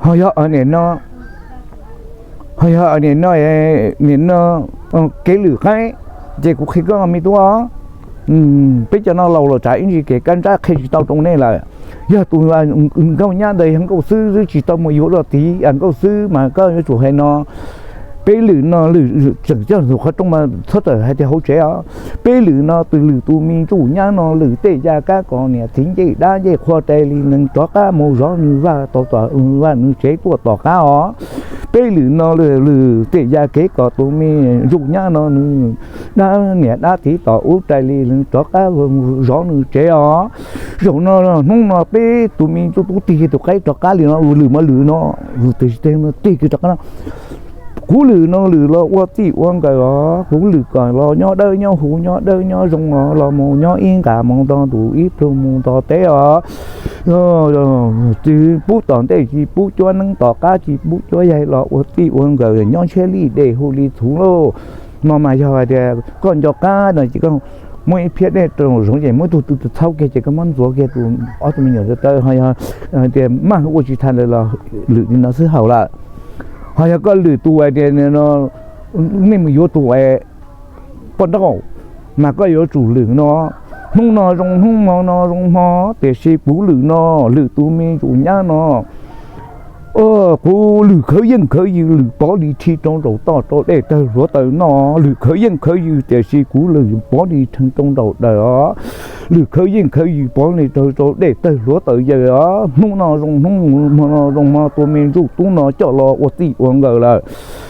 Ho yog nim no, ho yog nim no, nim no kev lwm qaib, ces kuv qhia koj me tub, peb cov no laus los tsam ib ntsis kev kaj ntsab qhia tsis tau rau nej lawm. Yog tus nkauj nyab ntawd yog nkauj xwb, tsis tau mus yuav dua tid, nkauj xwb mas koj yuav tsum hais no. Peb lwm no lwm tseem coj tus qhov rooj mas txhob txawm hais tias hauv tsev os. Peb lwm no tus lwm tus me ntsuj nyab no lwm tej ya kab kom niam txiv ncej dab ncej qhua rais li nees rov qab mus zov nws vaj, tom tom vaj nws tsev tuaj tom qab os. Peb lwm no lwm tej ya kev kom tus me ntsuj nyab no nws dab niam dab txiv tom ub rais li nees rov qab zov nws tsev os. Zaum no hnub no peb tus me ntsuj tub tig tus qaib rov qab li no, lwm mas lwm no, tig kiag rov qab no. Kuv lwm no lwm los ua txij ua nkawm os, kuv lwm kom los nyob dawb nyob huv nyob dawb nyob zoo os, los mus nyob ib nqas mus nto ntuj ib plug mus nto teb os. Tsis pub tom ntej tsis pub cuab neeb tom qab tsis pub cuab yaig los ua txij ua nkawm nyob ntshiab li dej hu li txhuv lauj. No mas yog hais tias koj nco qab no ces koj muab ib phiab dej rau zoov ces muab tug tw txhaub kiag ces koj muab ntxuav kiag tus ob tug me nyuam taw ho yog tias maj ua tsis tau lawm los lwm li no xwb haum lawm. Ho yog koj lwm tus hais tias nej mus yuav tus poj nrauj, mas koj yuav tsum lwm no, hnub no zoo hnub hmo no zoo hmo, tiam sis kuv lwm no, lwm tus me ntsuj nyab no kuv lwm khawv yeej khawv yws lwm pov li rhi rau nraum toj rau dej tawg hluav taws no, lwm khawv yeej khawv yws tiam sis kuv lwm pov li rhi rau nraum daws os. Lwm khawv yeej khawv yws pov li rau dej tawg hluav taws yawg os, hnub no zoo hnub hmo no zoo hmo, tus me ntsuj tub no coj los ua txij ua nkawm lawm.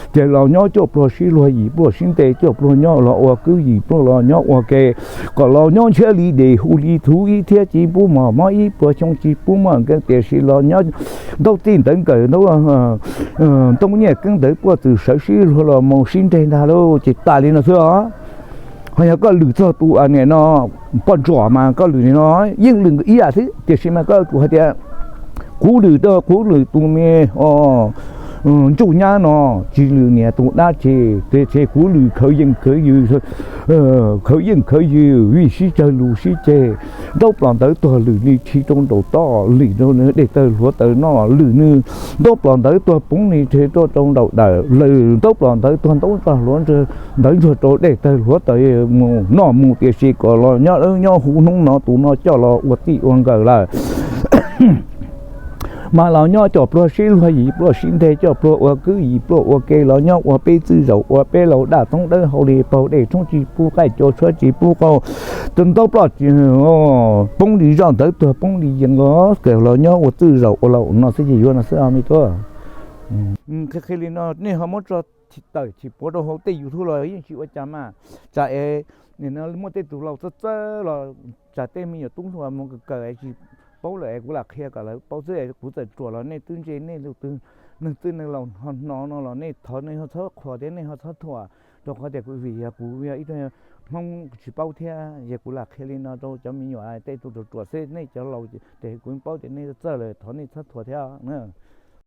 Ces los nyob cuaj pluag sib luag yim pluag sib nte, cuaj pluag nyob los ua kwv yim pluag los nyob ua ke, kom los nyob ntshiab li dej hu li txhuv ib thiab tsis pub mos mob ib puas xyoo tsis pub muaj nkees tiam sis los nyob ntaub txij ntawd nkawm ntaub nyiaj keeb ntawd puaj txwm sawv sib luag los mus sib nreg ntag lauj, ces tas li no xwb os. Ho yog koj lwm txog tus niam no poj ntsuam mas koj lwm no yeej lwm ib yam xwb tiam sis mas koj yuav tsum hais tias kuv lwm rau kuv lwm tus me ntsuj nyab no tsis lwm niam tus dab tsi, tiam sis kuv lwm khawv yeej khawv yws, khawv yeej khawv yws vim sib cawg lus sib ceg. Ntaub plos ntawv tuag lwm li rhi rau nraum toj, lwm rau dej tawg hluav taws no, lwm nws ntaub plos ntawv tuag poob li rhi rau nraum daws, lwm ntaub plos ntawv tuag ntaub ntsuag hluav ntawv ntsuag rau dej tawg hluav taws mus noj mus tiam sis kom los nyob dawb nyob huv hnub no tus no coj los ua txij ua nkawm lawm. Mas los nyob cuaj pluag sib luag yim pluag sib nte, cuaj pluag ua kwv yim pluag ua ke, los nyob ua peb txwj zaum ua peb laus daj toob dawb hau li paug dej tshoob tsis pub qaij cua tshuab tsis pub qaug, tus ntaub plos poob li zoj ntawv tuag poob li yees los kawg los nyob ua txwj zaum ua laus no xwb ces yuav no xwb os me tub. Qhia qhia li no nej ho muab tso tawm chim puav rau hauv tej YouTube los yeej tsis ua cas mas, tsam es nim no muaj tej tus laus txawj txawj los tsam tej me nyuam tub hluas mus kawm kawm es tsis paub lawm es kuv lam qhia kom lawv paub xwb es kuv txawm ruam los nej twb ntse nej lus twg, neeg txwj neeg laus ho hnov no los nej thov nej ho txhob qhuas thiab nej ho txhob thuam, rau qhov tias kuv vim yog kuv yog ib tug Hmoob tsis paub thiab es kuv lam qhia li no rau cov me nyuam tej tus ruam ruam xwb, nej cov laus ces kuv paub tias nej txawj lawm thov nej txhob thuam thiab na.